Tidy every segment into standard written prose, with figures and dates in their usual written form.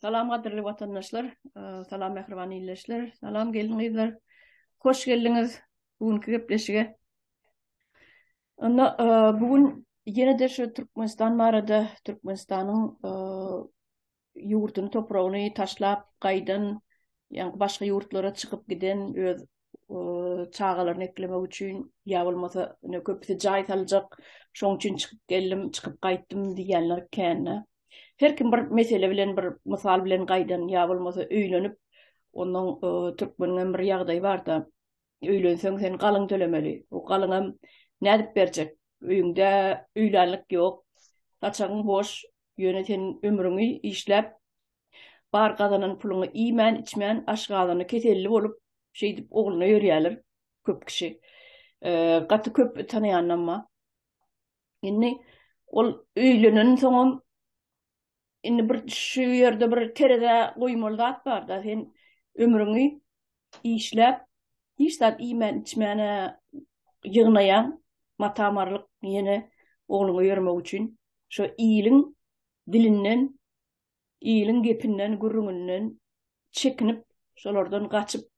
Salam gadyrly watandaşlar, salam mähriban ildeşler, salam gelin-gyzlar. Hoş geldiňiz bu günki gepleşige. Onda bu gün ýene-de şu Türkmenistan barada, Türkmenistanyň ýurduny, topragyny taşlap gaýdan, ýa başga ýurtlara çykyp giden öz çagalaryny eklemek üçin ýa bolmasa ine köpüsi jaý saljak, şoň üçin çykyp geldim, çykyp gaýtdym diýýänler kände. Her kim bir mesele bilen, bir mysal bilen gaýdan ýa bolmasa öýlenip, ondan türkmeniň hem bir ýagdaýy bar-da, öýlenseň sen galyň tölemeli. O galyňam nädip berjek? Öýüňde öýlänlik ýok, saçagyň boş, ýöne sen ömrüňi işläp, bar gazanan puluňy iýmän, içmän, aşgazany keselli bolup, şeýdip ogluna ýörýärler köp kişi. Gaty köp tanaýanam bar. Indi ol öýlenen soňam indi bir şu ýerde bir terezä goýmaly zat bar-da, sen ömrüňi işläp, hiç zat iýmän, içmäne ýygnaýaň, mata-marlyk ýene ogluňa ýörmek üçin. Şo iliň dilinden, iliň gepinden, gürrüňinden çekinip, şolardan gaçyp,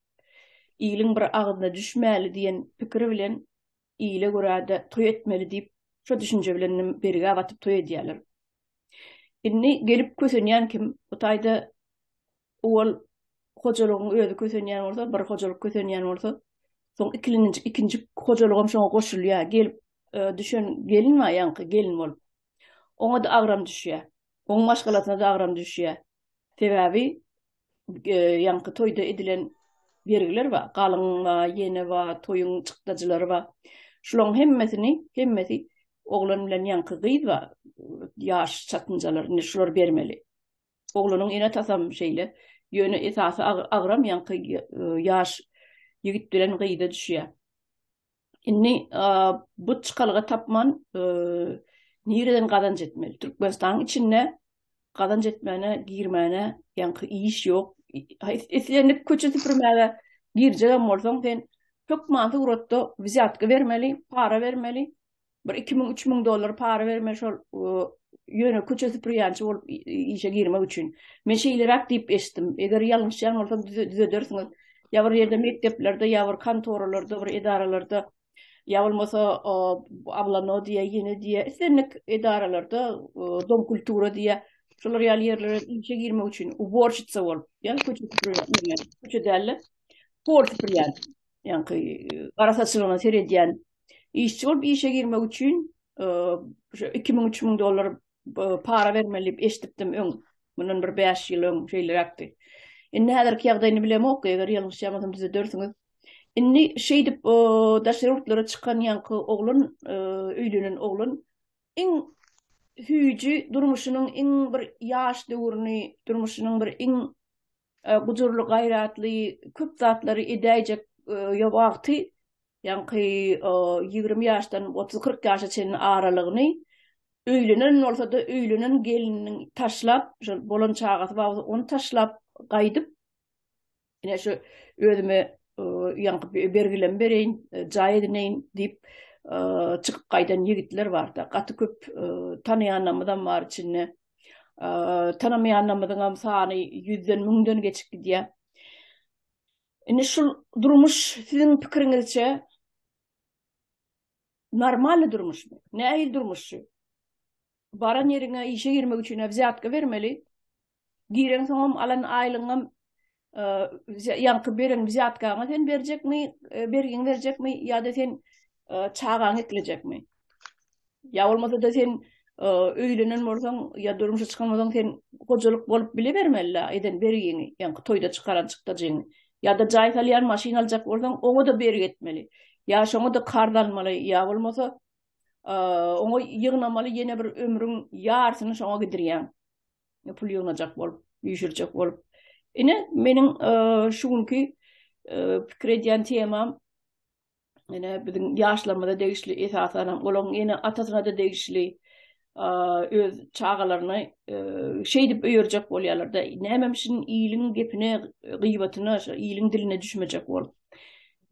iliň bir agzyna düşmäli diýen pikir bilen ile görä-de toý etmeli diýip, şo düşünje bilenem bergä batyp toý edýärler. Indi gelip kösenýän kim? Bu taýda owal hojalygyň özi kösenýän bolsa, bir hojalyk kösenýän bolsa, soň ikilenji, ikinji hojalygam şoňa goşulýar. Gelip e, düşen gelin bar, ýaňky gelin bolup. Oňa-da agram düşýär. Oň maşgalasyna-da agram düşýär. Sebäbi ýaňky toýda edilen bergiler bar, galyň bar, ýene bar, toýuň çykdajylary bar. Şularyň hemmesini, hemmesi oglan bilen ýaňky gyz bar, ýaş çatynjalar, indi şular bermeli. Oglanyň ene-atasam şeýle. Ýöne esasy agram ýaňky ýaş ýigit bilen gyza düşýär. Indi bu çykalga tapman nireden gazanç etmeli? Türkmenistanyň içinde gazanç etmäne, girmäne ýaňky iş ýok. Islendik köçe süpürmäge girjegem bolsaň, sen hökman suratda wzýatka bermeli, para bermeli. Bir 2000, 3000 dollar para bermeli şol ýöne köçe süpürýänçi bolup işe girmek üçin. Men şeýleräk diýip eşitdim. Eger ýalňyşýan bolsam düzedersiňiz. Ýa bir ýerde mekdeplerde, ýa bir kontoralarda, bir edaralarda, ýa bolmasa ablano diýe, ýene diýe, islendik edaralarda, dom kultura diýe, şolar ýaly ýerlere işe girmek üçin uborşitsa bolup, ýa köçe süpürýän, köçe däl-de, pol süpürýän, ýaňky gara saçlygyna seredýän işçi bolup işe girmek üçin şu 2000-3000 dollar para bermeli diýip eşidipdim öň. Mundan bir 5 ýyl öň şeýleräkdi. Indi häzirki ýagdaýyny bilemok, eger ýalňyşýan düzedersiňiz. Indi şeýdip daşary ýurtlara çykan ýaňky oglan, öýlenen oglan iň süýji durmuşynyň iň bir ýaş döwrüni, durmuşynyň bir iň gujurly, gaýratly, köp zatlary edäýjek wagty, ýaňky 20 ýaşdan 30-40 ýaşa çenli aralygyny öýlenen bolsa-da öýlenen gelinini taşlap, şol bolan çagasy bar bolsa ony taşlap gaýdyp, ine şu özüme ýaňky bergilerimi bereýin, jaý edineýin diýip çykyp gaýdan ýigitler bar-da. Gaty köp tanaýanlarymyzam bar içinde. Tanamaýanlarymyzyňam sany ýüzden, müňden geçip gidýär. Indi şul durmuş siziň pikiriňizçe normalny durmuşmy? Nähili durmuş şu? Baran ýeriňe işe girmek üçin wzýatka bermeli. Giren soňam alan aýlygyňam ýaňky beren wzýatkaňy sen berjekmi, bergiňi berjekmi ýa-da sen çagaňy eklejekmi? Ýa bolmasa-da sen öýlenen bolsaň ýa durmuşa çykan bolsaň sen hojalyk bolup bile bermeli-dä eden bergiňi, ýaňky toýda çykaran çykdajyňy. Ýa-da jaý salýan maşyn aljak bolsaň oňa-da bergi etmeli. Ýa şoňa-da karz almaly, ýa bolmasa oňa ýygnamaly ýene bir ömrüň ýarsyny şoňa gidirýäň. Pul ýygnajak bolup, üýşürjek bolup. Ine meniň şu günki pikir edýän temam ine biziň ýaşlarymyza degişli esasanam olaryň ene atasyna-da degişli öz çagalaryny şeýdip öýerjek bolýarlar-da. Nämemişin iliň gepine, gyýbatyna, şo iliň diline düşmejek bolup.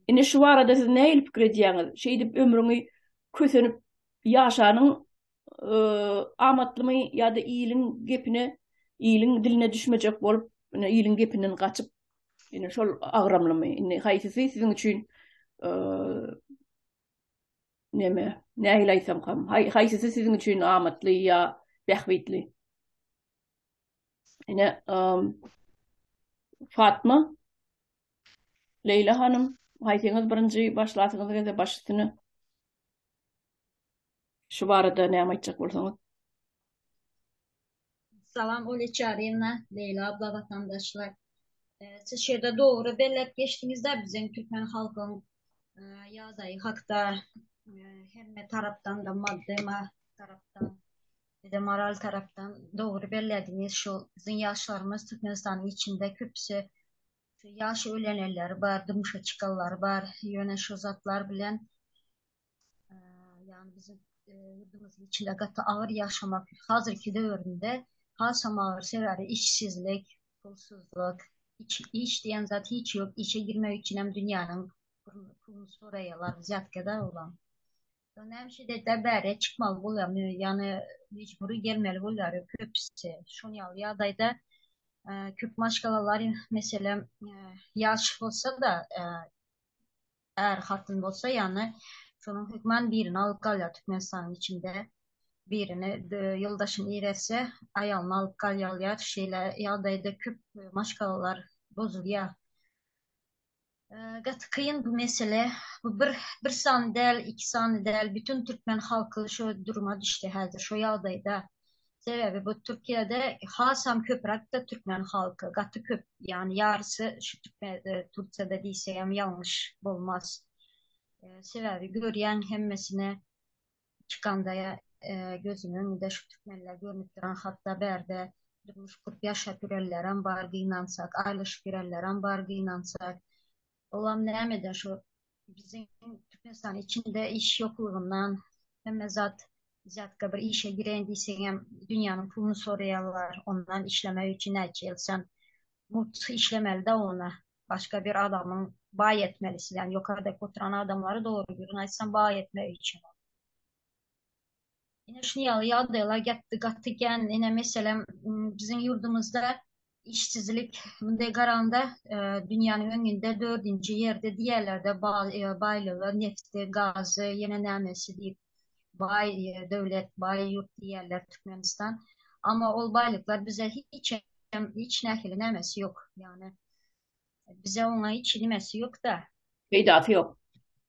Ine şu barada siz nähili pikir edýäňiz? Şeýdip ömrüňi kösenip ýaşanyň amatlymy ýa-da iliň gepine. Iliň diline düşmejek bolup, ine iliň gepinden gaçyp, ine şol agramlymy? Indi haýsysy siziň üçin neme, nähili aýtsamkam, haýsysy siziň üçin amatly ýa bähbitli? Ine, Fatma, Leýla hanym, haýsyňyz birinji başlasyňyz gelse baş üstüne. Şu barada näme aýtjak bolsaňyz? Salam Olya Çaryýewna, Leýla abla watandaşlar. Siz şu ýerde dogry belläp geçdiňizde biziň türkmen halkyň ýagdaýy hakda hemme tarapdan da maddy tarapdan bir-de moral tarapdan dogry bellediňiz. Şu biziň ýaşlarymyz Türkmenistanyň içinde köpüsi şu ýaş öýlenenleri bar, durmuşa çykanlary bar. Ýöne şu zatlar bilen ýagny biziň ýurdumyzyň içinde gaty agyr ýaşamak hazirki döwründe hasam agyr sebäbi işsizlik, pulsuzlyk, iş diýen zat hiç ýok. Işe girmek üçinem dünýäniň puluny soraýarlar, wzýatka-da olam. Näme şeýle-de bäri çykmaly bolýar, ýagny mejbury gelmeli bolýar köpüsi. Şonuň ýaly ýagdaýda köp maşgalalar meselem ýaş bolsa-da är hatyn bolsa ýagny şonuň hökman birini alyp galýar Türkmenistanyň içinde birini ýoldaşyny iretse aýalyny alyp galýar şeýle ýagdaýda köp maşgalalar bozulýar. Gaty kyn bu mesele. Bu bir bir sany däl, iki sany däl, bütün türkmen halky şu duruma düşdi häzir şu ýagdaýda. Sebäbi bu Türkiýede hasam köpräk-de türkmen halky, gaty köp, ýagny ýarysy şu türkmen Türkiýede diýsegem ýalňyş bolmaz. Sebäbi görýän hemmesine çykanda gözüň öňünde şu türkmenler görnüp duran hatda bärde durmuş gurup ýaşap ýörenlerem bar gynansak, aýlyşyp ýörenlerem bar gynansak. Olam nämeden şu biziň Türkmenistan içinde iş ýoklugyndan hemme zat wzýatka bir işe gireýin diýseňem dünýäniň puluny soraýarlar ondan işlemek üçin näçe ýyl sen mugt işlemeli-de ony başga bir adamyň baý etmeli sizden ýokardaky oturan adamlary dogry birini aýtsam baý etmek üçin. Ine şuny ýaly ýagdaýlar gatdy gaty kän. Ine meselem biziň ýurdumyzda işsizlik munday garanda dünýäniň öňünde dördünji ýerde diýerlerde baýlygy, nefti, gazy, ýene nämesi diýip baý döwlet, baý ýurt diýerler Türkmenistan. Amma ol baýlyklar bize hiç hiç nähili nämesi ýok. Ýagny Bize oňa hiç nimesi ýok-da. Peýdasy ýok.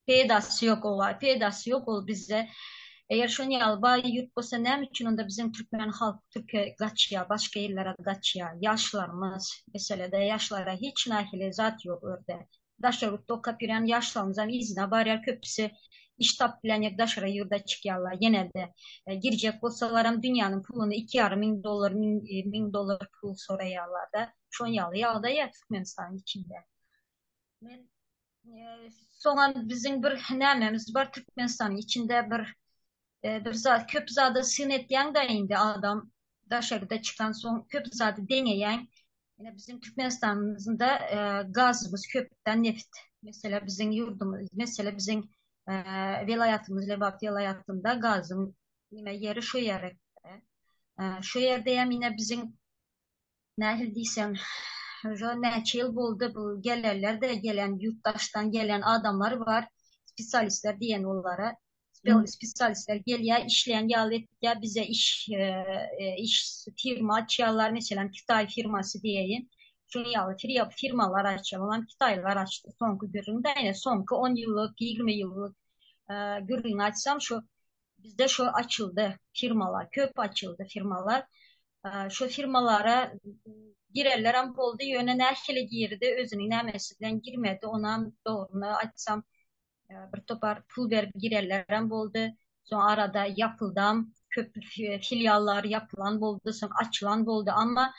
Peýdasy ýok owa, peýdasy ýok ol bize. Eger şon ýaly baý ýurt bolsa näme üçin onda biziň türkmen halk türke gaçýar, başga ýerlere gaçýar? Ýaşlarymyz, meselede ýaşlara hiç nahili zat ýok örde. Daşary ýurtda okap ýörän ýaşlarymyzam yzyna barýar, köpüsi iş tapyp bilen ýok daşary ýurda çykýarlar ýene-de. Girjek bolsalaram dünýäniň puluny iki ýarym müň dollar, müň dollar pul soraýarlar-da. Şon ýaly ýagdaý ýa Türkmenistanyň içinde. Men soňam biziň bir nämemiz bar Türkmenistanyň içinde bir bir zat köp zada syn etýäň-de indi adam daşarda çykan soň köp zady deňeýäň. Ine biziň Türkmenistanymyzda gazymyz köpden neft. Mesela biziň ýurdumyz, mesela biziň welaýatymyz Lebap welaýatynda gazyň nime ýeri şu ýere. Şu ýerde hem ine biziň Nähili diýseň, uje näçe ýyl boldy bu gelenler-de gelen ýurtdaşdan gelen adamlar bar, spesialistler diýen olara. Spesialistler gelýär, işleýän ýaly etýär, bize iş iş firma açýarlar, meselem Kitaý firmasy diýeýin. Şunuň ýaly firmalar açýar, olam kitaýlylar açdy. Soňky gürrüň-de ine soňky on ýyllyk, 20 ýyllyk gürrüňi açsam şu bizde şu açyldy firmalar, köp açyldy firmalar. Şu firmalara girenlerem boldy, ýöne nähili girdi, özüniň nämesi bilen girmedi, onam dogryny aýtsam, bir topar pul berip girenlerem boldy. Soň arada ýapyldam, köp filiallar ýapylan boldy, soň açylan boldy. Amma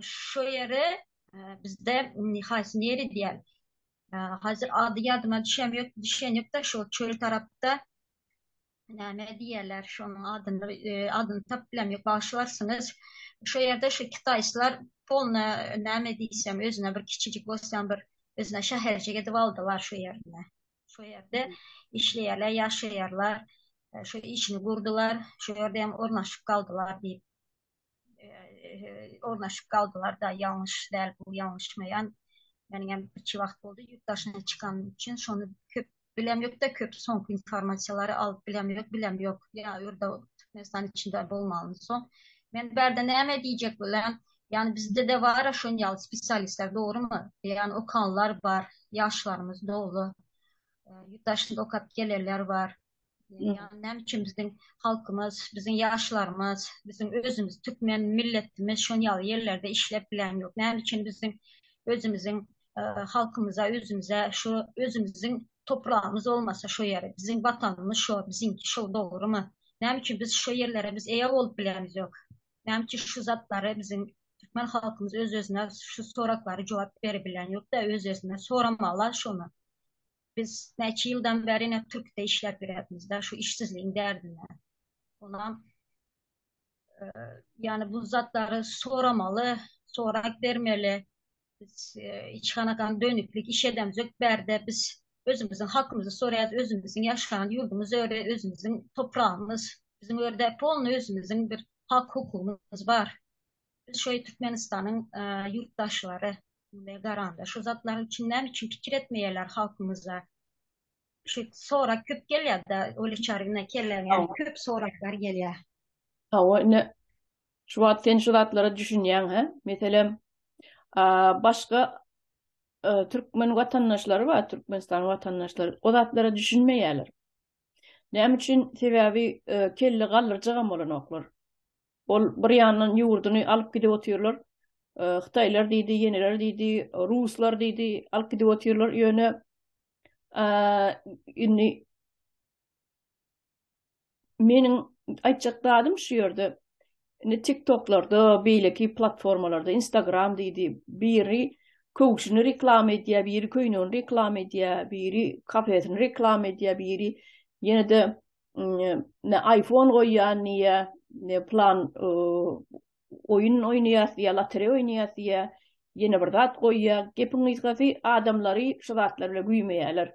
şu ýere bizde haýsy nere diýen, hazir ady ýadyma düşem ýok, düşen ýok-da, şol çöl tarapda näme diýerler şonuň adyny adyny tapyp bilemok bagyşlarsyňyz. Şo ýerde şu kitaýslar polny näme diýsem özüne bir kiçijik bolsam bir özüne şäherjik edip aldylar şu ýerine. Şo ýerde işleýärler, ýaşaýarlar. Şo işini gurdular. Şo ýerde hem ornaşyp galdylar diýip. Ornaşyp galdylar da ýalňyş däl bu ýalňyşmaýan. Meniň hem birçe wagt boldy ýurt daşyna çykanym üçin şony köp bilem ýok-da köp soňky informasiýalary alyp bilem ýok bilem ýok. Ýa ýurda Türkmenistan içinde bolmalym soň. Men bärde näme diýjek bolýan ýani bizde-de bar şon ýaly spesialistler dogrymy? Ýani okanlar bar ýaşlarymyz doly. Ýurt daşynda okap gelenler bar. Ýagny näme üçin biziň halkymyz, biziň ýaşlarymyz, biziň özümiz türkmen milletimiz şon ýaly ýerlerde işläp bilen ýok. Näme üçin biziň özümiziň e, halkymyza, özümize şu özümiziň topragymyz bolmasa şo ýere, biziň watanymyz şo, biziňki şo dogrumy? Näme üçin biz şo ýerlere biz eýe bolup bilemizok? Näme üçin şu zatlary biziň türkmen halkymyz öz-özüne şu soraglary jogap beribilen ýok-da öz-özüne soramaly şony. Biz näçe ýyldan bäri ine Türkde işläp ýöräpmizda şu işsizligiň derdinde. Onam e, ýani bu zatlary soramaly, sorak bermeli. Biz e, hiç hanakan dönüklik iş edemzok bärde biz özümizin hakymyzy soraýas, özümizin ýaşan ýurdumyz öre, özümizin topragymyz. Biziň örde polny özümizin bir hak hukugymyz bar. Biz şoý Türkmenistanyň e, ýurtdaşlary. Munday garanda şu zatlar üçin näme üçin pikir etmeýärler halkymyzda? Şu sorag köp gelýär-de, öyle çarygına kelläň ýaly köp soraglar gelýär. Hawa, ine şu wagt sen şu zatlara düşünýäň, hä? Meselem, başga türkmen watandaşlary bar, Türkmenistan watandaşlary o zatlara düşünmeýärler. Näme üçin? Sebäbi kelle galdyrjagam bolanoklar. Ol bir ýandan ýurduny alyp gidip otyrlar. Hytaýlar diýdi, ýeneler diýdi, ruslar diýdi, alyp gidip otyrlar. Ýöne indi meniň aýtjak zadym şu ýerde indi TikToklarda, beýleki platformalarda, Instagram diýdi, biri köwşüni reklama edýär, biri köýnegini reklama edýär, biri kafesini reklama edýär, biri ýene-de ne iPhone goýýan diýýär, ne plan oýun oýnaýas diýýär, lotereýa oýnaýas diýýär, ýene bir zat goýýar. Gepiň gysgasy adamlary şu zatlar bilen güýmeýärler.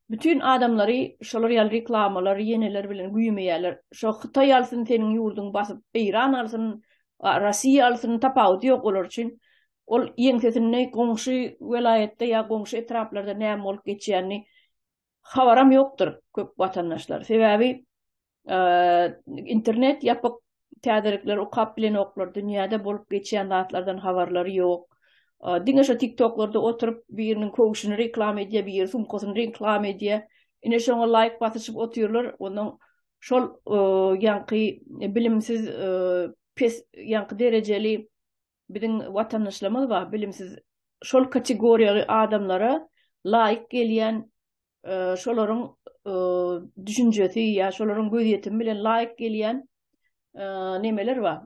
Bütün adamlary şolar ýaly reklamalar, ýeneler bilen güýmeýärler. Şo Hytaý alsyn seniň ýurduňy basyp, Eýran alsyn, Russiýa alsyn, tapawudy ýok olar üçin. Ol ýeňsesinde goňşy welaýatda ýa goňşy etraplarda näme bolup geçýänini Habaram ýokdur köp watandaşlar. Sebäbi internet ýapyk, täzelikleri okap bilenoklar, dünýäde bolup geçýän zatlardan habarlary ýok. Diňe şo TikToklarda oturyp biriniň köwşüni reklama edýär, biri sumkasyny reklama edýär. Ine şoňa laýk basyşyp otyrlar. Ondan şol ýaňky bilimsiz pes ýaňky derejeli biziň watandaşlarymyz bar bilimsiz şol kategoriýaly adamlara laýyk gelýän e, şolaryň e, düşünjesi ýa şolaryň gözýetimi bilen laýyk gelýän e, nemeler bar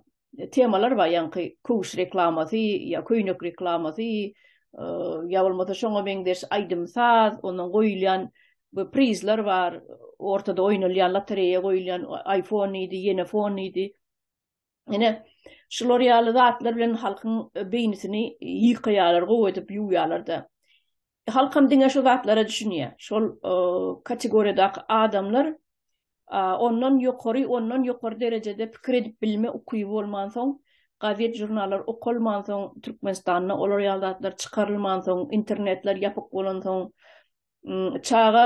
temalar bar ýaňky köwüş reklamasy ýa köýnek reklamasy ýa bolmasa şoňa meňzeş aýdym saz ondan goýulýan bu prizler bar ortada oýnalýan lotereýa goýulýan iPhone diýdi ýene fon diýdi Ine, şular ýaly zatlar bilen halkyň e, beýnisini ýykaýarlar, gowy edip ýuwýarlar-da. Halkam diňe şu zatlara düşünýär. Şol e, kategoriýadaky adamlar ondan ýokary, ondan ýokary derejede pikir edip bilme ukyby bolmansoň, gazet, žurnallar okalmansoň, Türkmenistanda olar ýaly zatlar çykarylmansoň, internetler ýapyk bolansoň, çaga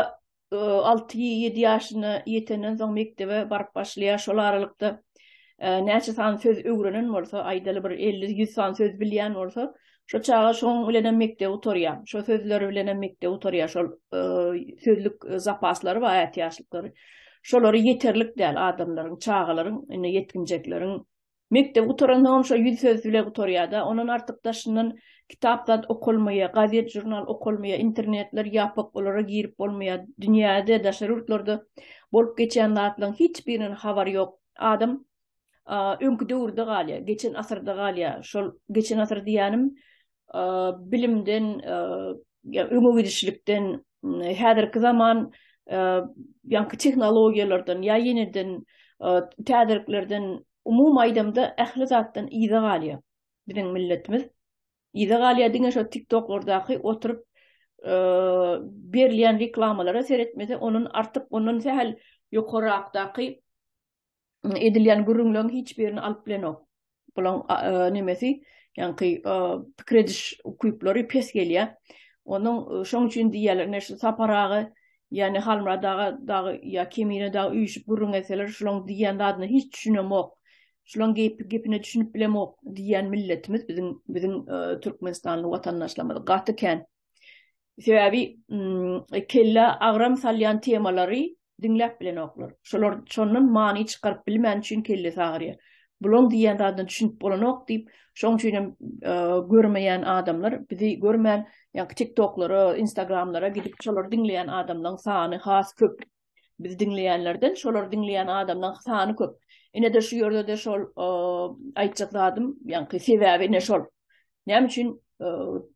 6-7 ýaşyna ýetenden soň mekdebe baryp başlaýar. Şol aralykda näçe sany söz öwrenen bolsa, aýdaly bir 50-100 sany söz bilýän bolsa, şo çaga şoň bilen hem mekdebi gutarýar. Şo sözleri bilen hem mekdebi gutarýar. Şol sözlük zapaslary bar, ätiýaçlyklary. Şolary ýeterlik däl adamlaryň, çagalaryň, indi ýetginjekleriň Mekdep gutaransoňam şo ýüz söz bile gutarýada. Ondan artyk daşyndan kitap zat okalmaýar, gazet žurnal okalmaýar, internetler ýapyk, olara girip bolmaýar. Dünýäde, daşary ýurtlarda bolup geçýän zatlaryň hiç birinden habary ýok. Adam öňki döwürde galýar, geçen asyrda galýar. Şol geçen asyr diýýänim bilimden, öňe gidişlikden, häzirki zaman ýaňky tehnologiýalardan ýa ýeneden täzeliklerden umumy aýdamda ähli zatdan yza galýar biziň milletimiz. Yza galýar diňe şo TikToklardaky oturyp berilýän reklamalara seretmese, ondan artyk, ondan sähel ýokarrakdaky edilýän gürrüňleriň hiç birini alyp bilenok. Bulaň nemesi, ýaňky pikir ediş ukyplary pes gelýär. Onuň şoň üçin diýýärler, ine şu Sapar aga, ýa-ni Halmyrat aga dagy ýa Kemine dagy üýşüp gürrüň etseler, şulaň diýýän zadyna hiç düşünemok. Şulaň gepine düşünip bilemok diýýän milletimiz biziň biziň türkmenistanly watandaşlarymyz gaty kän. Sebäbi kellä agram salýan temalary diňläp bilenoklar. Şolar şondan many çykaryp bilmän üçin kellesi agyrýar. Bulaň diýýän zadyna düşünip bolanok diýip, şoň üçin hem görmeýän adamlar bizi görmän, ýa TikToklara, Instagramlara gidip şolary diňleýän adamlaryň sany has köp. Bizi diňleýänlerden şolary diňleýän adamlaryň sany köp. Ine-de şu ýerde-de şol aýtjak zadym, ýaňky sebäbi ine şol. Näme üçin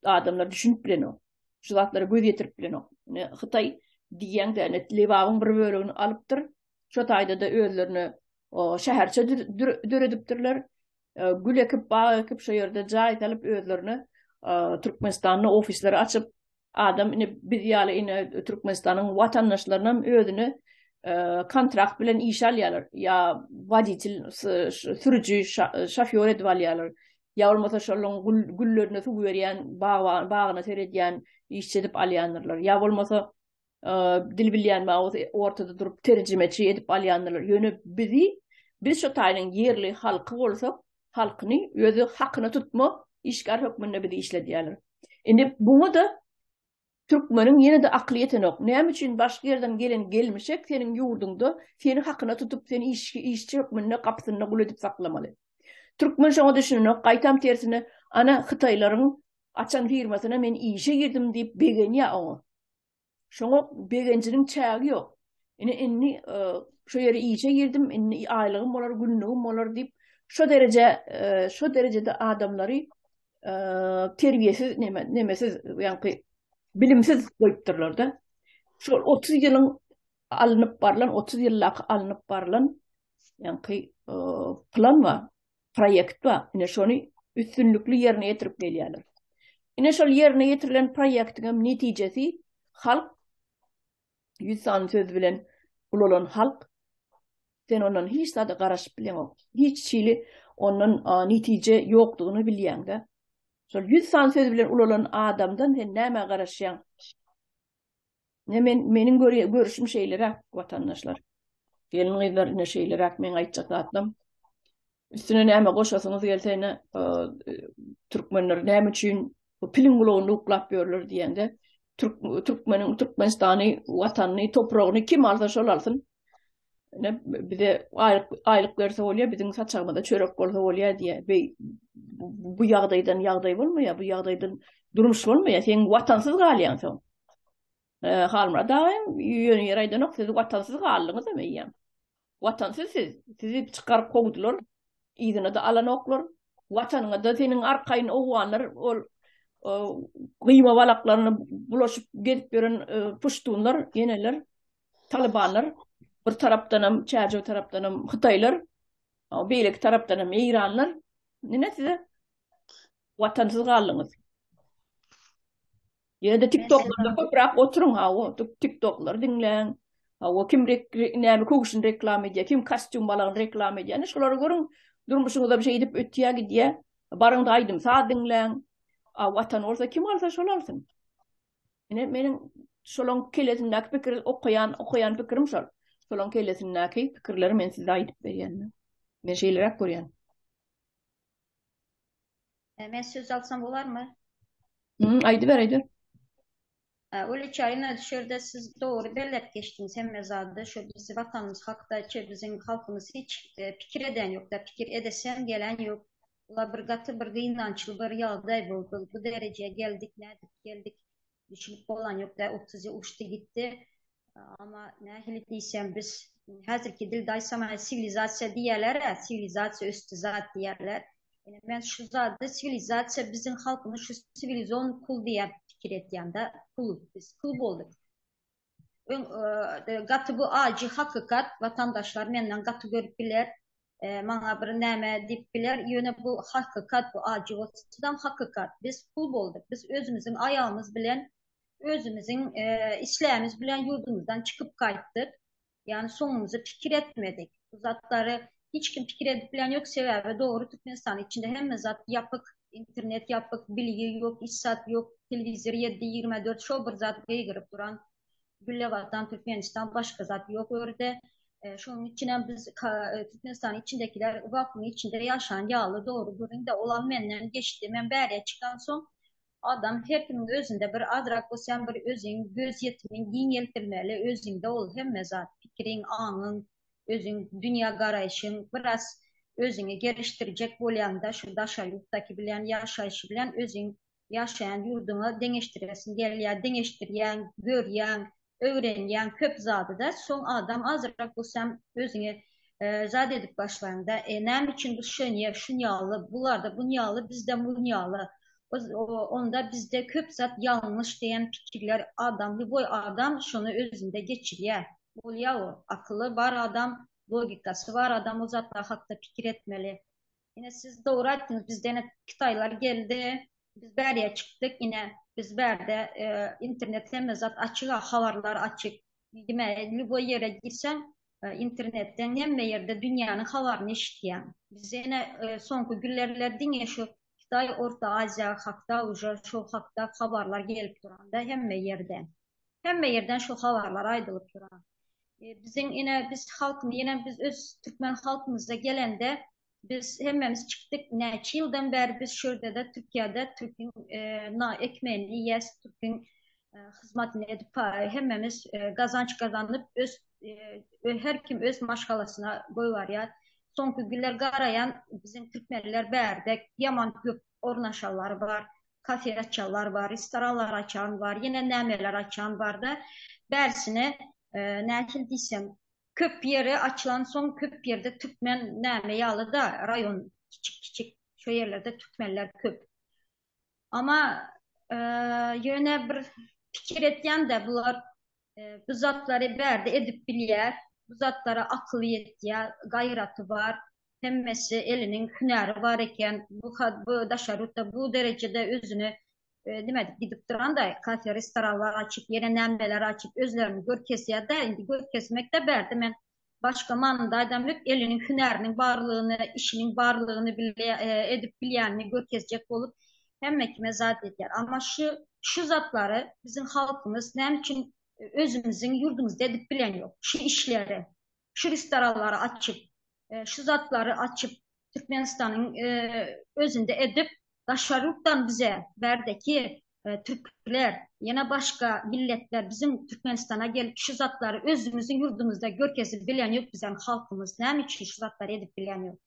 adamlar düşünip bilenok? Şu zatlara göz ýetirip bilenok. Ine Hytaý diýýäň-de, ine Lebabyň bir bölegini alypdyr. Şo taýda-da özlerine şäherçe döredipdirler. Gül ekip, bag ekip, şo ýerde jaý salyp özlerine Türkmenistanda ofisleri açyp, Adam ine biz ýaly ine Türkmenistanyň watandaşlarynam özüne kontrakt bilen işe alýarlar. Ýa woditel, sürüji, şofýor edip alýarlar. Ýa bolmasa şolaryň güllerine suw berýän, bagyna seredýän işçi edip alýandyrlar. Ýa bolmasa dil bilýän bolsa ortada durup terjimeçi edip alýandyrlar. Ýöne bizi biz şo taýynyň ýerli halky bolsak, halkyny özi hakyna tutma işgär hökmünde bizi işledýärler. Indi buňa-da türkmeniň ýene-de akyly ýetenok. Näme üçin başga ýerden gelen gelmişek seniň ýurduňda seni hakyna tutup, seni işçi hökmünde gapysynda gul edip saklamaly? Türkmen şoňa düşünenok, gaýtam tersine, ana hytaýlaryň açan firmasyna men işe girdim diýip begenýär oňa. Şoňa begenjiniň çägi ýok. Ine indi şu ýere işe girdim, indi aýlygym bolar, günlügim bolar diýip, şo dereje, şo derejede adamlary terbiýesiz, neme, nemesiz, ýaňky bilimsiz goýupdyrlar-da. Şol 30 ýylyň alnyp barlan, 30 ýyldaky alnyp barlan ýaňky plan bar. proýekt bar. Ine şony üstünlikli ýerine ýetirip gelýärler. Ine şol ýerine ýetirilen proýektiň hem netijesi halk 100 sany söz bilen ulalan halk sen ondan hiç zada garaşyp bileňok. Hiç hili ondan netije ýokdugyny bilýäň-de. Şol 100 sany söz bilen ulalan adamdan sen nämä garaşýaň? Ne men meniň görüşüm şeýleräk watandaşlar. Gelin gyzlar ine şeýleräk meň aýtjak zatlarym. Üstüne näme goşasyňyz gelse ine e, türkmenler näme üçin bu piliň gulagynda uklap ýörler diýende Türk türkmeniň Türkmenistany watanyny topragyny kim alsa şol alsyn. Ine bize aýlyk aýlyk berse bolýar, biziň saçagymyzda çörek bolsa bolýar diýýär. Beý bu ýagdaýdan ýagdaý bolmaýar, bu ýagdaýdan durmuş bolmaýar. Sen watansyz galýaň soň. E, Halmyrat agam ýöne ýere aýdanok, siz watansyz galdyňyz hem eýýäm. Watansyz siz, sizi çykaryp kowdular, yzyna-da alanoklar. Watanyňa-da seniň arkaýyn owganlar ol gyýma balaklaryny bulaşyp gezip ýören e, puştunlar, ýeneler Talybanlar bir tarapdanam Çärjew tarapdanam Hytaýlar, beýleki tarapdanam Eýranlar. Ine size watansyz galdyňyz. Ýene-de TikToklarda köpräk oturyň, hawa, TikToklary diňläň. Hawa, kim näme köwşüni reklama edýär, kim kostýum balagyny reklama edýär. Ine şolary görüň, durmuşyňyzam şeýdip ötýär gidýär. Baryň-da aýdym-saz diňläň. A watan bolsa kim alsa şol alsyn. Ine meniň şolaň kellesindäki pikiri okaýan, okaýan pikirim şol. Şolaň kellesindäki pikirleri men size aýdyp berýän. Men şeýleräk görýän. E, men söz alsam bolarmy? Hı, aýdyber, aýdyber. Uly ine şu ýerde siz dogry belläp geçdiňiz hemme zady. Şu bizi watanymyz hakda hiç biziň halkymyz hiç e, pikir eden ýok da, pikir edesem gelen ýok. Bular bir gaty bir gynançly bir ýagdaý boldy. Bu derejä geldik, nädip geldik düşünip bolan ýok da 30 ýyl uçdy gitdi. Amma nähili diýsem biz häzirki dilde aýtsam siwilizasiýa diýýärler-ä, siwilizasiýa ösdi zat diýýärler. Ine men şu zady siwilizasiýa biziň halkymyz şu siwilizon kul diýýän pikir etýän-de, kul biz kul bolduk. Öň gaty bu ajy hakykat, watandaşlar menden gaty görüp biler, maňa bir näme diýip biler, ýöne bu hakykat, bu ajy bolsadam hakykat. Biz pul bolduk, biz özümiziň aýagymyz bilen, özümiziň islämiz bilen ýurdumyzdan çykyp gaýtdyk. Ýagny soňumyzy pikir etmedik. Bu zatlary. Hiç kim pikir edip bilen ýok, sebäbi dogry Türkmenistanyň içinde hemme zat ýapyk, internet ýapyk, bilgi ýok, hiç zat ýok, telewizor ýedi 24 şo bir zat gygyryp duran. Gülle watan Türkmenistan başga zat ýok örde. E, şonuň üçinem biz e, Türkmenistanyň içindekiler wakuumyň içinde ýaşan ýaly dogry gürrüň de olam menden geçdi. Men bäriye çykan soň adam her kimiň özünde bir azrak bolsa bir özüň göz ýetimiň giňeltilmeli özüňde ol hemme zat pikiriň aňyň özüň dünýä garaýşyň biraz özüňi gelişdirjek bolýaňda şu daşary ýurtdaky bilen ýaşaýşy bilen özüň ýaşaýan ýurduňa deňeşdiresiň gelýär, deňeşdirýäň, görýäň, öwrenýäň köp zady-da, soň adam azrak bolsam özüňi zat edip başlaýaňda, e näme üçin bu şönýe, şunýaly, bularda bunýaly, bizde munýaly, onda bizde köp zat ýalňyş diýen pikirler adam, lýuboý adam şony özünde geçirýär, bolýa o, akyly bar adam, logikasy bar adam o zatlar hakda pikir etmeli. Ine siz dogry aýtdyňyz bizde ine Hytaýlar geldi. Biz bäriye çykdyk ine biz bärde e, internet hemme zat açyk habarlar açyk. Dime lüboý ýere girseň e, internetden hemme ýerde dünýäniň habaryny eşitýäň. Biz ine e, soňky günlerler diňe şu Hytaý Orta Aziýa hakda uje şu hakda habarlar gelip duranda hemme ýerden. Hemme ýerden şu habarlar aýdylyp duran. E, biziň ine biz halkyň ýene biz öz türkmen halkymyzda gelende biz hemmemiz çykdyk näçe ýyldan bäri biz şu ýerde Türkiýede türküň e, na ekmeğini iýes türküň e, hyzmatyny edip hemmemiz e, gazanç gazanyp öz e, her kim öz maşgalasyna goýbarýar. Soňky günler garaýan biziň türkmenler bärde ýaman köp ornaşanlar bar. Kafe açanlar bar, restoranlar açan bar, ýene nämeler açan bar-da. Bärsine e, nähili diýsem, köp ýere açylan soň köp ýerde türkmen näme ýaly-da raýon kiçik-kiçik şo ýerlerde türkmenler köp. Ama e, ýöne bir pikir etýän-de bular e, bu zatlary bärde edip bilýär. Bu zatlara akyly ýetýär, gaýraty bar. Hemmesi eliniň hünäri bar eken. Bu bu daşary ýurtda bu derejede özüni e, nime edip gidip duranda kafe, restoranlar açyp, ýene nämeler açyp özlerini görkezýär-de, indi görkezmek de bärde men başga manyda aýdam ýok, eliniň hünäriniň barlygyny, işiniň barlygyny bile e, edip bilýänini görkezjek bolup hemme kime zat edýär. Ama şu şu zatlary biziň halkymyz näme üçin özümiziň ýurdumyzda edip bilen ýok. Şu işleri, şu restoranlary açyp, e, şu zatlary açyp Türkmenistanyň e, özünde edip daşary ýurtdan bize bärdeki e, türkler, ýene başga milletler bizim Türkmenistana gelip şu zatlary özümüziň ýurdumyzda görkezip bilen ýok biziň halkymyz. Näme üçin şu zatlary edip bilen ýok?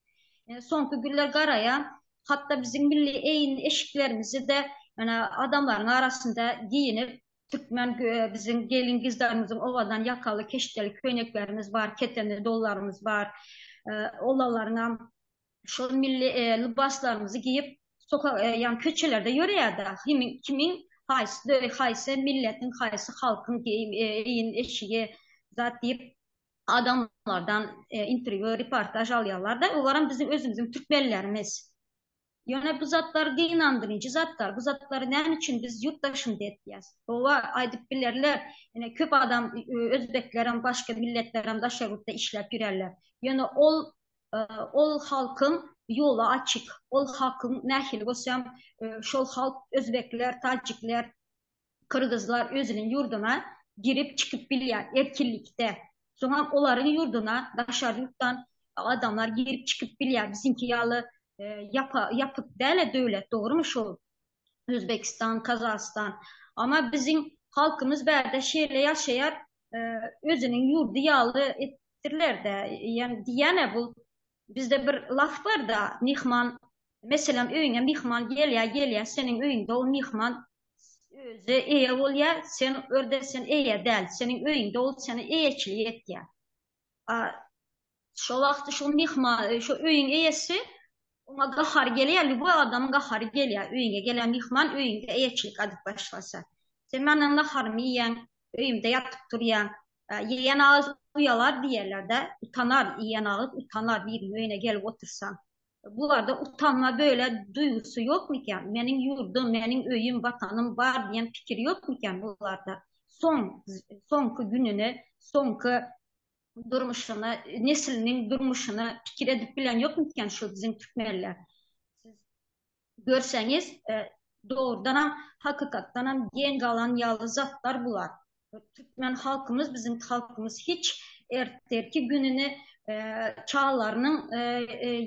E, soňky günler garaýan hatda biziň milli eýin eşiklerimizi de ýa adamlaryň arasynda giýinip Türkmen biziň gelin gyzlarymyzyň owadan ýakaly keşdeli köýneklerimiz bar, keteni dollarymyz bar. Olalaryňam şol milli lybaslarymyzy giýip sokak ýa köçelerde ýörýär-de. Kimiň haýsy haýsy milletiň, haýsy halkyň geýim eýin eşigi zat diýip adamlardan interwýu, reportaž alýarlar-da. Olaram biziň özümiziň türkmenlerimiz. Ýöne bu zatlar gynandyryjy zatlar. Bu zatlary näme üçin biz ýurt daşynda etýäs? Hawa, aýdyp bilerler. Ýöne köp adam özbeklerem, başga milletlerem daşary ýurtda işläp ýörerler. Ýöne ol ol halkyň ýoly açyk. Ol halkyň nähili bolsam, şol halk özbekler, tajikler, Kyrgyzlar özüniň ýurduna girip çykyp bilýär erkinlikde. Soňam olaryň ýurduna daşary ýurtdan adamlar girip çykyp bilýär. Biziňki ýaly ýapa ýapyk däl döwlet dogrymy şol Özbekistan, Kazahstan. Ama biziň halkymyz bärde şeýle ýaşaýar, özüniň ýurdy ýaly etdirler-de. Ýani diýýän-ä bu bizde bir laf bar-da, myhman meselem öýüňe myhman gelýär, gelýär seniň öýüňde ol myhman özi eýe bolýar, sen örde sen eýe däl, seniň öýüňde ol seni eýeçilik etýär. A şo wagty şo myhman, e, şo öýüň eýesi oňa gahary gelýär, lüboý adamyň gahary gelýär, öýüňe gelen myhman öýüňde eýeçilik edip başlasa. Sen menden naharymy iýýäň, öýümde ýatyp durýaň. E, ýeýen agyz uýalar diýerler-de, utanar, iýen agyz utanar biriniň öýüne gelip otursaň. Bularda utanma böyle duýgusy ýokmykan? Meniň ýurdum, meniň öýüm, watanym bar diýen pikir ýokmykan bularda? Soň, soňky gününi, soňky. durmuşyna, nesliniň durmuşyna pikir edip bilen ýokmykan şu biziň türkmenler? Siz görseňiz, dogrudanam, hakykatdanam geň galan ýaly zatlar bular. Türkmen halkymyz, biziň halkymyz hiç ertirki gününi, çagalarynyň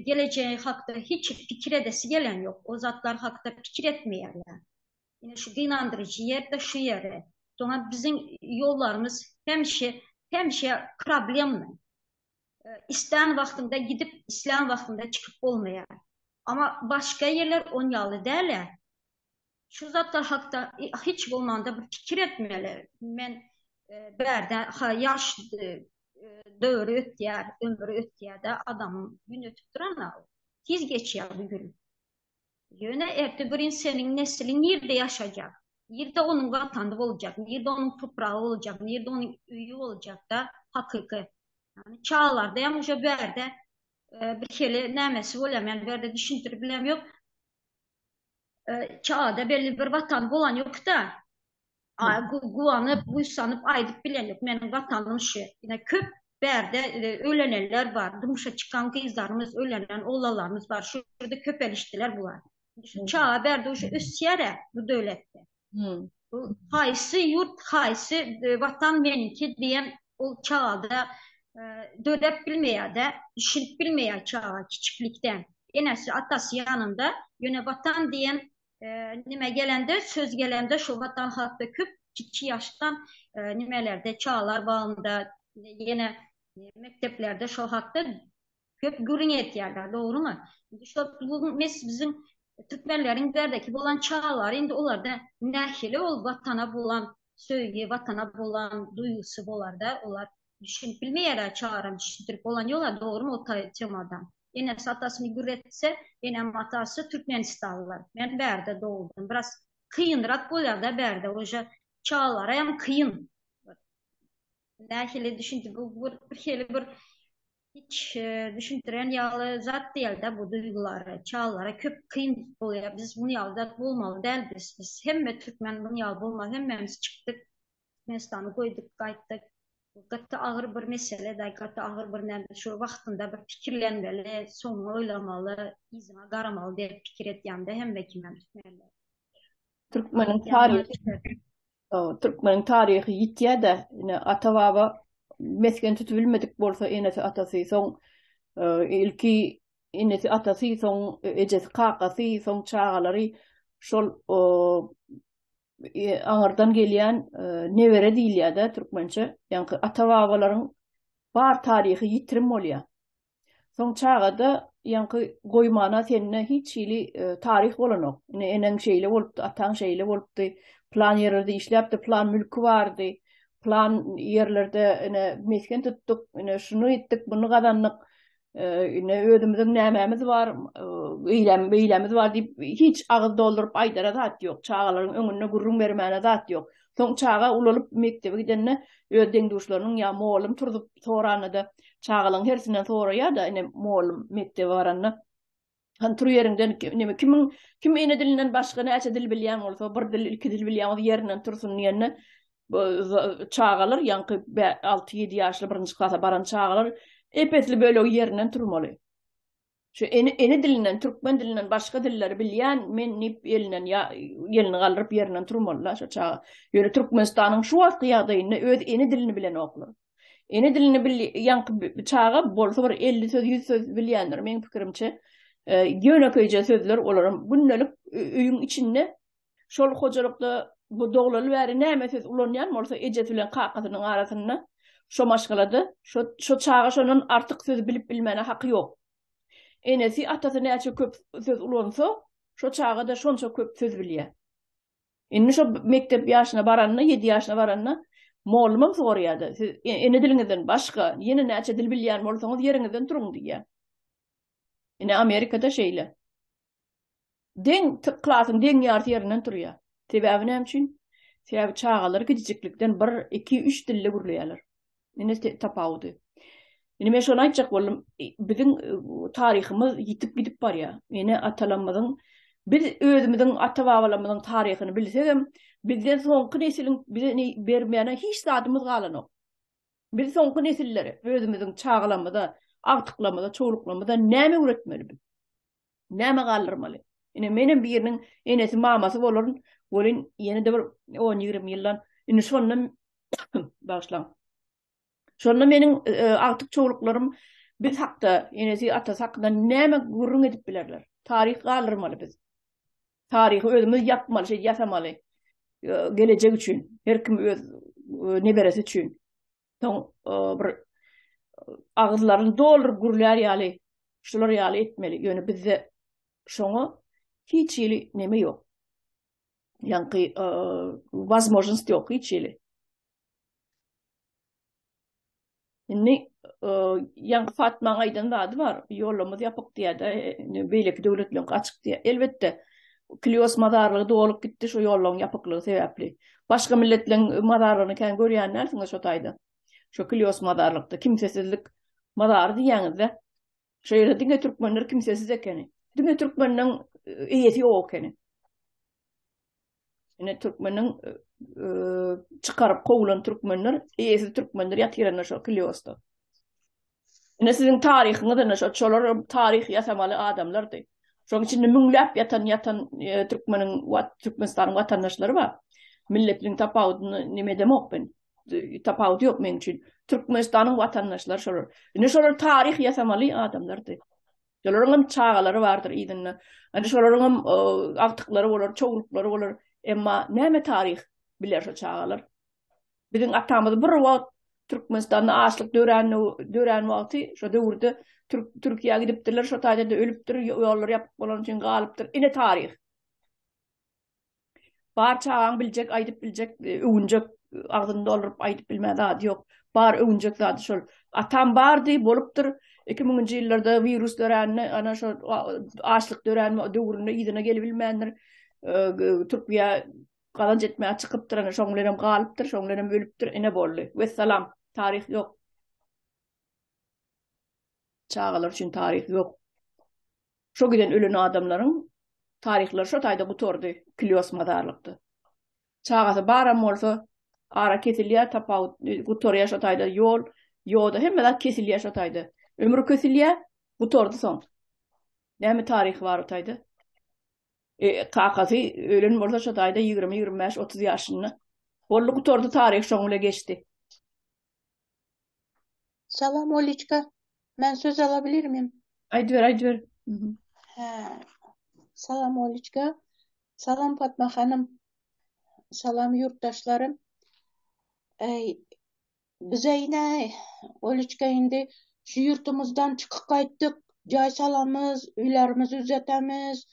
gelejegi hakda hiç pikir edesi gelen ýok. O zatlar hakda pikir etmeýärler. Ine şu gynandyryjy ýer-de şu ýeri. Soňra biziň ýollarymyz hemişe, hemişe problemny. Islän wagtyňda gidip, islän wagtyňda çykyp bolmaýar. Amma başga ýerler on ýaly däl-ä. Şu zatlar hakda hiç bolmanda bir pikir etmeli. Men bärde ýaş döwri ötýär, ömri ötýär-de adamyň gün ötüp duran-a. Tiz geçýär bu gün. Ýöne erte birin seniň nesliň nirde ýaşajak? Nirde onuň watany boljak? Nirde onuň topragy boljak? Nirde onuň öýi boljak-da hakyky? Ýagny çagalarda hem uje bärde bir hili nämesi bolýar, men bärde düşündirip bilem ýok. Çagada belli bir watany bolan ýok-da. Guwanyp, buýsanyp aýdyp bilen ýok, meniň watanym şu. Ine köp bärde ölenenler bar, durmuşa çykan gyzlarymyz, öýlenen oglanlarymyz bar. Şu ýerde köpelişdiler bular. Şu çaga bärde uje ösýär-ä bu döwletde. Bu haýsy ýurt, haýsy watan meniňki diýen ol çagada döräp bilmeýär-de, düşünip bilmeýär çaga kiçiklikden. Enesi, atasy ýanynda, ýöne watan diýen Nime gelende, söz gelende şu watan hakda köp kiçi ýaşdan nimelerde çagalar bagynda ýene mekdeplerde şo hakda köp gürrüň etýärler, dogrumy? Indi şo bu mes biziň türkmenleriň bärdeki bolan çagalary indi olarda nähili ol watana bolan söýgi, watana bolan duýgusy bolarda olar düşünip bilmeýärler çagaram düşündirip bolan ýola dogrumy o temadan. Enesi atasyny gürretse, enem atasy türkmenistanlylar. Men bärde doguldym. Biraz kynrak bolýar-da bärde uje çagalara hem kyn. Nähili düşündi bu bir hili bir hiç düşündiren ýaly zat däl-de bu duýgulary. Çagalara köp kyn bolýar. Biz muny ýaly zat bolmaly däl biz. Biz hemme türkmen muny ýaly bolmaly. Hemmämiz çykdyk. Türkmenistany goýduk gaýtdyk. Bu gaty agyr bir mesele da, gaty agyr bir näme şu wagtynda bir pikirlenmeli, soňuny oýlamaly, yzyňa garamaly diýip pikir etýän-de hemme kimem türkmenler. Türkmeniň taryhy Türkmeniň taryhy ýitýär-de, ine ata-baba mesgen tutup bilmedik bolsa enesi atasy, soň ilki enesi atasy, soň ejesi kakasy, soň çagalary şol aňyrdan gelýän nebere diýilýär-de türkmençe. Ýaňky ata-babalaryň bar taryhy ýitirim bolýar. Soň çagada ýaňky goýmana sende hiç hili taryh bolanok. Ine eneň şeýle bolupdy, ataň şeýle bolupdy, plan ýerlerde işläpdi, plan mülki bardy, plan ýerlerde ine mesgen tutduk, ine şuny etdik, muny gazandyk. Ine özümiziň nämämiz bar, eýläm beýlämiz bar diýip hiç agyz dolduryp aýdara zat ýok. Çagalaryň öňünde gürrüň bermäne zat ýok. Soň çaga ulalyp mekdebe gidende öz deň-duşlarynyň ýa mugallym turzup soranda-da çagalaryň hersinden soraýar-da ine mugallym mekdebe baranda Han tur ýeriňden neme kimiň kim ene dilinden başga näçe dil bilýän bolsa, bir dil, iki dil bilýän bolsa ýerinden tursun diýende çagalar ýaňky 6-7 ýaşly birinji klasa baran çagalar ep-esli bölegi ýerinden turmaly. Şu ene, ene dilinden, türkmen dilinden başga dilleri bilýän men diýip elinden ýa elini galdyryp ýerinden turmaly-da şu çaga. Ýöne Türkmenistanyň şu wagtky ýagdaýynda öz ene dilini bilenoklar. Ene dilini bil ýaňky çaga bolsa bir 50 söz, 100 söz bilýändir meň pikirimçe. Ýönekeýje sözler olaram gündelik öýüň içinde şol hojalykda bu doglaly bäri näme söz ulanýan bolsa ejesi bilen kakasynyň arasynda şo maşgalada şo şo çaga şondan artyk söz bilip bilmäne haky ýok. Enesi atasy näçe köp söz ulansa şo çaga-da şonça köp söz bilýär. Indi şo mekdep ýaşyna baranda, ýedi ýaşyna baranda mollumam soraýardy. Siz e, ene diliňizden başga ýene näçe dil bilýän bolsaňyz ýeriňizden turuň diýýär. Ine Amerikada şeýle. Deň klasyň deň ýarysy ýerinden turýar. Sebäbi näme üçin? Sebäbi çagalar kiçijiklikden 1, 2, 3 dilde gürleýärler. Ine tapawudy. Indi men şony aýtjak boldum. Biziň taryhymyz ýitip gidip barýar. Ene atalarymyzyň biz özümiziň ata-babalarymyzyň taryhyny bilsegem, bizden soňky nesiliň bize bermeýän hiç zadymyz galanok. Biz soňky nesillere, özümiziň çagalarymyza, agtyklarymyza, çowluklarymyza näme öwretmeli biz? Näme galdyrmaly? Ine menem biriniň enesi, mamasy bolaryn, welin ýene-de bir on-ýigrimi ýyldan indi şonda bagyşlaň. Şonda meniň e, agtyk çowluklarym biz hakda, enesi, atasy hakynda näme gürrüň edip bilerler? Taryh galdyrmaly biz. Taryhy özümiz ýapmaly, şey ýasamaly. E, gelejek üçin, her kim öz e, neberesi üçin. Soň e, bir agyzlaryny dolduryp gürlär ýaly, şular ýaly etmeli. Ýöne bizde şoňa hiç hili neme ýok. Ýaňky возможность ýok hiç hili. Indi ýaňky Fatmaň aýdan zady bar. Ýolumyz ýapyk diýýär-de, beýleki döwletleriňki açyk diýýär. Elbetde, Klios mazarlygy dolup gitdi şu ýollaryň ýapyklygy sebäpli. Başga milletleriň mazarlygyny kän görýän dälsiňiz şo taýda. Şo Klios mazarlykda kimsesizlik mazary diýýäňiz-de. Şo ýerde diňe türkmenler kimsesiz ekeni. Diňe türkmeniň eýesi ýok ekeni. Ine türkmeniň çykaryp kowulan türkmenler, eýesiz türkmenler ýatyranda şo Kliosda. Ine siziň taryhyňyz ine şo, şolar taryh ýasamaly adamlardy. Şoň içinde müňläp ýatan ýatan e, türkmeniň Türkmenistanyň watandaşlary bar. Milletiniň tapawudyny nime edemok men. Tapawudy ýok meň üçin. Türkmenistanyň watandaşlary şolar. Ine şolar taryh ýasamaly adamlardy. Şolaryň hem çagalary bardyr yzynda. Ine şolaryň hem agtyklary bolar, çowluklary bolar. Emma näme taryh biler şo çagalar? Biziň atamyz bir wagt Türkmenistanda açlyk dörän dörän wagty şo döwürde Türkiýä gidipdirler, şo taýda-da ölüpdir, ýollar ýapyk bolany üçin galypdyr. Ine taryh. Bar çagaň biljek, aýdyp biljek, e, öwünjek, agzyny dolduryp aýdyp bilmän zady ýok. Bar öwünjek zady şol. Atam bardy, bolupdyr. 2000-nji ýyllarda wirus dörände, ana şo açlyk dörän döwründe yzyna gelibilmändir. E, Türkiýä gazanç etmäge çykypdyr, ana şoň bilenem galypdyr, şoň bilenem ölüpdir, ine boldy. Wessalam, taryh ýok. Çagalar üçin taryh ýok. Şo giden ölen adamlaryň taryhlary şo taýda gutardy, Klios mazarlykda. Çagasy baram bolsa, ara kesilýär, tapawut gutarýar şo taýda, ýol, ýoda, hemme zat kesilýär şo taýda. Ömür kesilýär, gutardy soň. Näme taryhy bar o taýda? E, kakasy ölen bolsa şo taýda 20, 25, 30 ýaşynda. Boldy gutardy taryh şoň bilen geçdi. Salam Oliçka. Men söz alabilir miyim? Aýdyber, aýdyber. Hä. Salam Oliçka. Salam Fatma hanym. Salam ýurtdaşlarym. Eý, bize ine Oliçka indi şu ýurtumyzdan çykyp gaýtdyk. Jaý salamyz, öýlerimizi düzetemiz,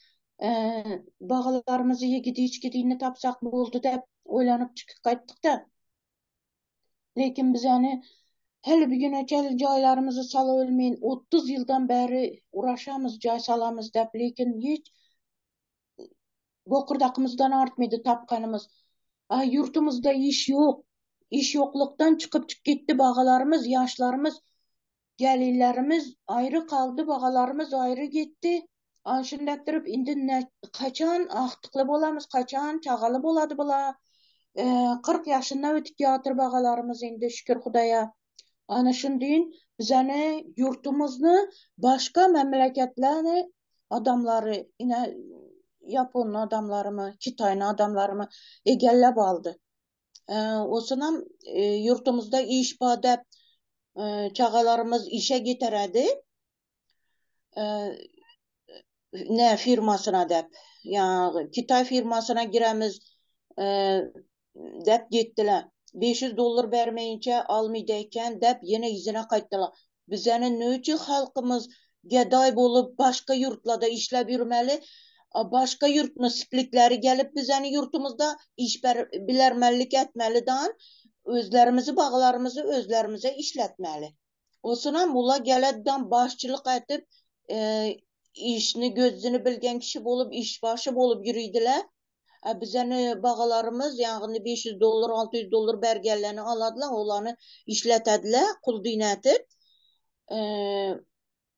bagalarymyzy ýegidi içgidini tapsak boldy dep oýlanyp çykyp gaýtdyk-da. Lekin biz ony heli bir güne çenli jaýlarymyzy salabilmeýin, 30 ýyldan bäri uraşamyz jaý salamyz dep, lekin hiç bokurdakymyzdan artmady tapganymyz. A ýurtumyzda iş ýok. Iş ýoklukdan çykyp çyk gitdi bagalarymyz, ýaşlarymyz. Gelinlerimiz aýry galdy, bagalarymyz aýry gitdi. Ana şundakdyryp indi haçan agtykly bolamyz, haçan çagaly bolady bula. 40 ýaşynda ötüp ýatyr bagalarymyz indi şükür Hudaýa. Ana şundin bizeni ýurtumyzni başga memleketlerni adamlary ine ýapon adamlarymy, kitaýny adamlarymy egellep aldy. Osunam ýurtumyzda iş bar dep çagalarymyz işe getiredi. Ne firmasyna dep. Ýa Kitaý firmasyna giremiz dep gitdiler. 500 dollar bermeýinçe almydy eken dep ýene yzyna gaýtdylar. Bizeni ne üçin halkymyz gedaý bolup başga ýurtlarda işläp ýürmeli? Başga ýurtny splikleri gelip bizeni ýurtumyzda iş bilermenlik etmeli dan özlerimizi baglarymyzy özlerimize işletmeli. Osunam ula geleddan başçylyk etip işini gözüni bilgen kişi bolup işbaşy bolup ýüridiler. A bizeni bagalarymyz ýagny 500 dollar 600 dollar bergenlerini aladylar olany işletediler kul dinetip.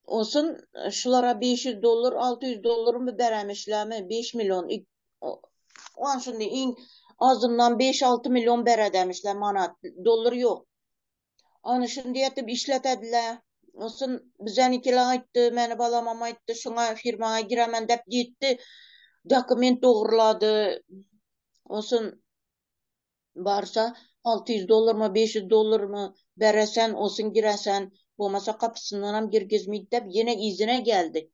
Olsun şulara 500 dollar 600 dollarmy beremişlermi 5 milyon o an şunda iň azyndan 5-6 milyon beredemişler manat dollar ýok. Ana şuny etip işletediler. Olsun bizenikiler aýtdy, meni balamam aýtdy, şuňa firmaňa giremen dep gitdi. Dokument dogrulady. Olsun barsa 600 dollarmy 500 dollarmy beresen, olsun giresen, bolmasa kapysyndanam girgizmeydi dep ýene yzyna geldi.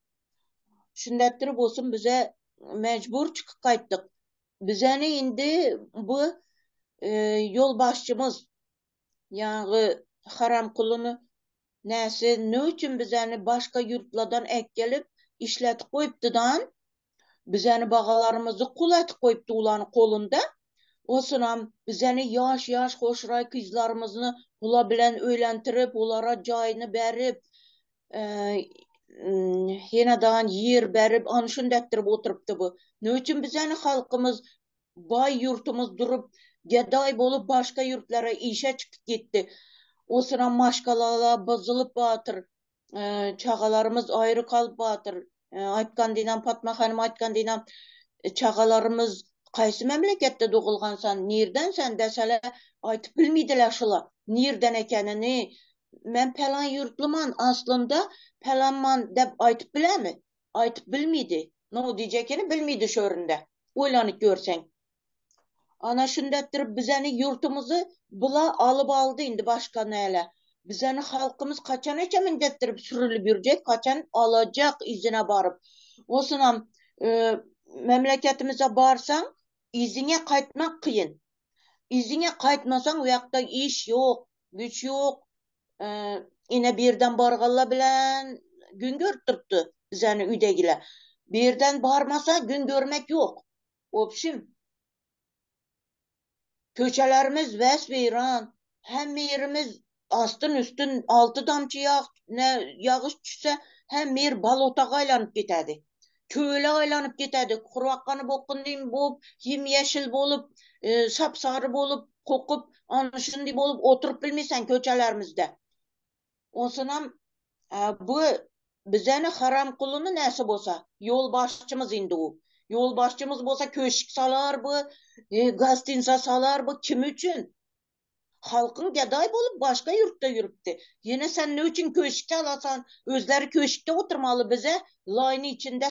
Şundetdirip olsun bize mejbur çykyp gaýtdyk. Bizeni indi bu e, ýolbaşçymyz ýaňy Haramkulyny näse ne üçin bizeni başga ýurtlardan äkgelip işletip goýupdydan bizeni bagalarymyzy kul etip goýupdy ulany kolunda. Osunam bizeni ýaş-ýaş hoşraý gyzlarymyzy ula bilen öýlentirip, ulara jaýyny berip, e, ýene ýer berip, any şundetdirip oturypdy bu. Ne üçin bizeni halkymyz baý ýurtumyz durup, gedaý bolup başga ýurtlara işe çykyp gitdi. O sıra maşgalalar bozulyp batyr. E, çagalarymyz aýry kalyp batyr. E, aýtgan diýnam Fatma hanym aýtgan diýnam e, çagalarymyz kaýsy memleketde dogulgansan, nirden sen desele aýtyp bilmeydiler şula. Nirden ekenini men pelan ýurtluman aslynda pelanman dep aýtyp bilemi? Aýtyp bilmeydi. No diýjekini bilmeydi şöründe. Oýlanyp görseň. Ana şundetdirip bizeni ýurtumyzy bula alyp aldy indi başga näle. Bizeni halkymyz kaçan eçe mindetdirip sürülip ýürjek, kaçan alacak izine baryp. Osunam e, memleketimize barsaň izine gaýtmak kyn. Izine gaýtmasaň u ýakda iş ýok, güç ýok. E, ine birden bargalla bilen gün görüp durupdy bizeni üýdegiler. Birden barmasa gün görmek ýok. Obşim köçelerimiz wes-weýran, hemme ýerimiz astyn üstün altı damçy ýag ne ýagyş düşse hemme ýer balotaga aýlanyp gitedi. Köle aýlanyp gitedi. Kurbakany bokun bolup, ýem-ýeşil bolup, e, sapsary bolup, kokup, ana şundi bolup oturup bilmeýsen köçelerimizde. Onsunam e, bu bizeni Haramkulyny näse bolsa, ýolbaşçymyz indi u. Ýolbaşçymyz bolsa köşk salar bu, e, gastinsa salar bu kim üçin? Halkyň gedaý bolup başga ýurtda ýürüpdi. Ýene sen ne üçin köşkte alasan? Özleri köşkte oturmaly bize, laýny içinde.